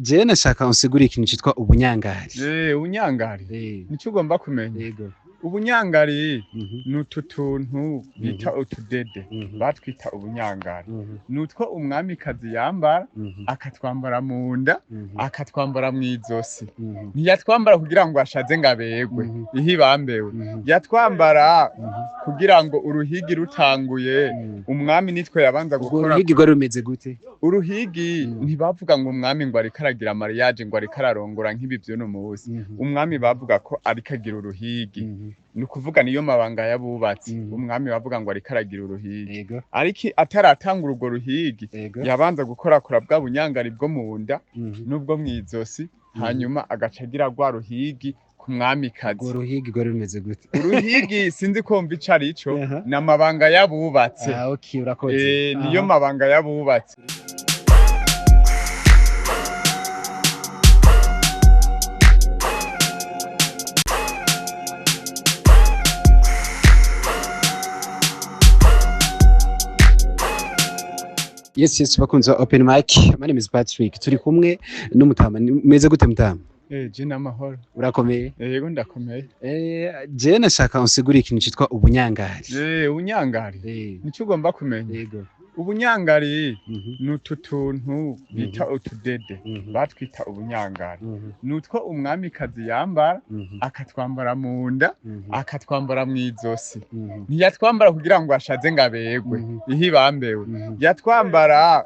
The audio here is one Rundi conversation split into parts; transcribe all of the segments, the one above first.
Jewe nashaka unsigurire ikintu citwa ubunyangari. Ubunyangari nico ugomba kumenya. Yego. Ubunyangari ni utu tuntu bita utudede, batwita ubunyangari. Nutwo umwamikazi yambara, akatwambara mu nda, akatwambara mw'izosi. Ntiyatwambara kugira ngo ashaze ngo aberwe, iho ibambewe. Yatwambara kugira ngo uruhigi rutanguye, umwami nitwe yabanza Urwo gukora. ruhigi rwari rumeze gute? Uruhigi ntibavuga ngo umwami ngo ariko aragira mariage, ngo ariko ararongora nk'ibi vy'uno musi. Umwami bavuga ko ariko agira uruhigi. Ni ukuvuga niyo mabanga y'abubatsi. Umwami bavuga ngo ariko aragira uruhigi. Ariko ataratangura urwo ruhigi, yabanza gukorakora bwa bunyangari bwo mu nda n'ubwo mw'izosi, hanyuma agaca agira rwa ruhigi ku mwamikazi. Urwo ruhigi rwari rumeze gute? Uruhigi sinzi ko wumva ico arico, ni amabanga y'abubatsi. Ah, okay, urakoze. Niyo mabanga y'abubatsi. Yes, bakunzi ba Open Mic. My name is Patrick. Turi kumwe n'umutama. Meze gute mutama? Je n'amahoro. Urakomeye? Yego, ndakomeye. Jewe nashaka unsigurire ikintu citwa ubunyangari. Ubunyangari nico ugomba kumenya. Yego. Ubunyangari ni utu tuntu bita utudede, batwita ubunyangari. Nutwo umwamikazi yambara, akatwambara mu nda, akatwambara mw'izosi. Ntiyatwambara kugira ngo ashaze ngo aberwe, iho ibambewe. Yatwambara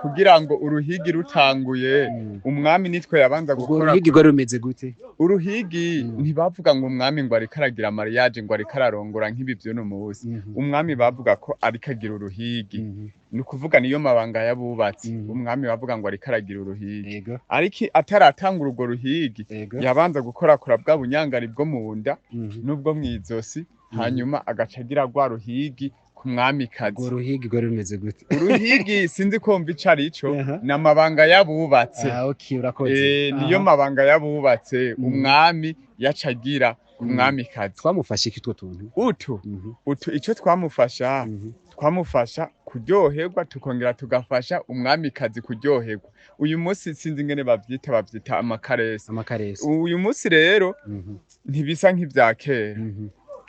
kugira ngo uruhigi rutanguye, umwami nitwe yabanza Urwo gukora. ruhigi rwari rumeze gute? Uruhigi ntibavuga ngo umwami ngo ariko aragira mariage, ngo ariko ararongora nk'ibi vy'uno musi. Umwami bavuga ko ariko agira uruhigi. Ni ukuvuga niyo mabanga y'abubatsi. Umwami bavuga ngo ariko aragira uruhigi. Ariko ataratangura urwo ruhigi, yabanza gukorakora bwa bunyangari bwo mu nda n'ubwo mw'izosi, hanyuma agaca agira rwa ruhigi ku mwamikazi. Urwo ruhigi rwari rumeze gute? Uruhigi sinzi ko wumva ico arico, ni amabanga y'abubatsi. Ah, okay, urakoze. Niyo mabanga y'abubatse, umwami yaca agira ku mwamikazi. Twamufashe iki utwo tuntu? Utu utu ico twamufasha, twamufasha kuryoherwa, tukongera tugafasha umwamikazi kuryoherwa. Uyu munsi sinzi ingene bavyita, bavyita amakaresi. Amakaresi. Uyu munsi rero ntibisa nk'ivya kera.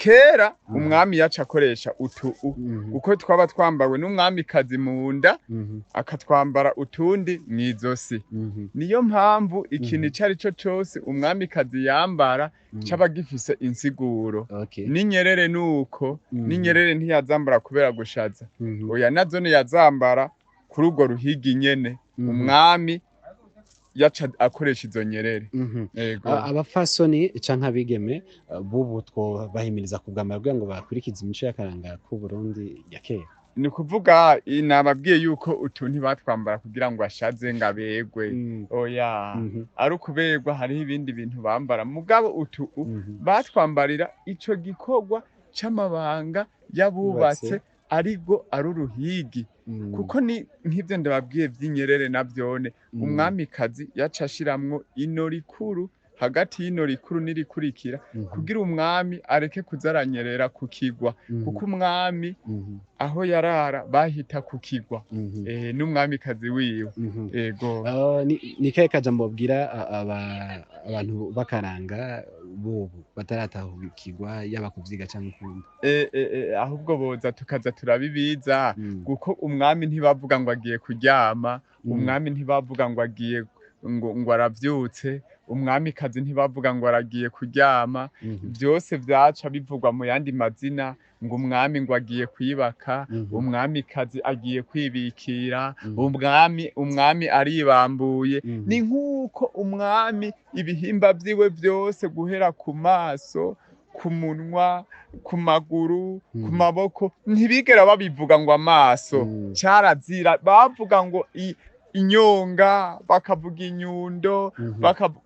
Kera umwami yaca akoresha utu uko twaba twambawe n'umwamikazi mu nda, akatwambara utundi mw'izosi. Niyo mpamvu ikintu ico ari cyo cose umwamikazi yambara caba gifise insiguro. N'inyerere nuko, n'inyerere ntiyazambara kubera gushaza. Oya, nazo ntiyazambara kuri urwo ruhigi nyene. Umwami yaca akoresha izo nyerere. Yego. Abapfasoni canke abigeme bubu twobahimiriza kubwambara kugira ngo bakurikize imico y'akaranga k'u Burundi ya kera. Ni ukuvuga nababwiye yuko utu ntibatwambara kugira ngo ashaze ngo aberwe. Oya. Ari ukuberwa hariho ibindi bintu bambara. Mugabo utu batwambarira ico gikorwa c'amabanga y'abubatse, aribwo ari uruhigi. Kuko ni nk'ivyo ndababwiye vy'inyerere navyone, umwamikazi yaca ashiramwo ino rikuru hagati y'ino rikuru n'irikurikira, kugira umwami areke kuza aranyerera ku kigwa, kuko umwami aho yarara bahita ku kigwa, n'umwamikazi wiwe. Ego. Ni kahe kajambo wobwira abantu b'akaranga bubu bataratahukirwa, yaba kuvyiga canke kumva? Ahubwo boza tukaza turabibiza, kuko umwami ntibavuga ngo agiye kuryama, umwami ntibavuga ngo agiye ngo aravyutse, umwamikazi ntibavuga ngo aragiye kuryama. Vyose vyaca bivugwa mu yandi mazina, ngo umwami ngo agiye kwibaka, umwamikazi agiye kwibikira, umwami aribambuye. Ni nk'uko umwami ibihimba vyiwe vyose, guhera ku maso, ku munwa, ku maguru, ku maboko, ntibigera babivuga ngo amaso. Carazira, bavuga ngo inyonga, bakavuga inyundo,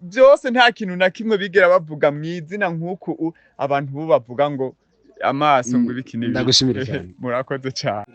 byose nta kintu na kimwe bigera bavuga mw'izina nk'uku abantu bo bavuga ngo amaso, ngo ibiki n'ibiki. Ndagushimira cyane. Murakoze cyane.